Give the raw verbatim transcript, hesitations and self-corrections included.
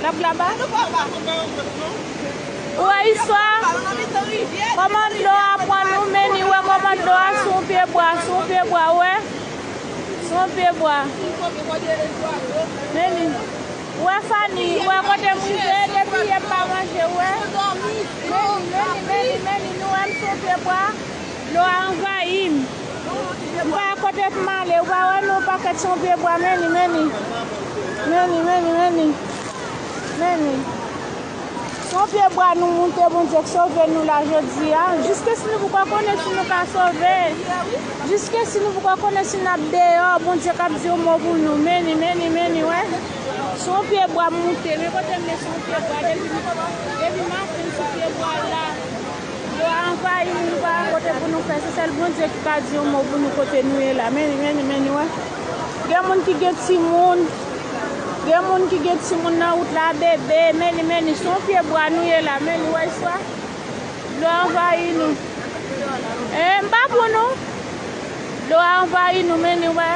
L ap laba. Ou wè istwa? Kòman dlo a pran nou, men li wè kòman dlo a sou yon pye bwa, sou yon pye bwa, ou wè? Sou yon pye bwa. Men li. Ou wè Fanny, ou wè kote m rive, depi yè m pa manje, ou wè? Men li, men li, men li, men li, nou wè m sou yon pye bwa. Dlo a anvayi m. M pa kote pou m ale, ou pa wè nou pakèt sou yon pye bwa, men li, men li. Men li, men li, men li. Men li. Sou yon pye bwa nou moute, Bondye k sove nou la jodi a. Jiske si nou poko konnen si nou ka sove. Jiske si nou poko konnen si n ap deyò, Bondye k ap di yon mo pou nou. Men li, men li, men li, wè. Sou yon pye bwa m moute, men kote m ye sou yon pye bwa, depi, depi maten m sou pye bwa la. Dlo a anvayi nou, nou pa gen kote pou nou fè. Se sèl Bondye ki ka di yon mo pou nou kote nou ye la. Men li, men li, men li, wè. Gen moun ki gen timoun. Gen moun ki gen timoun nan wout la, bebe. Men li, men li, sou yon pye bwa nou ye la. Men li, wè istwa. Dlo a anvayi nou. E, m pa pou nou. Dlo a anvayi nou, men li, wè.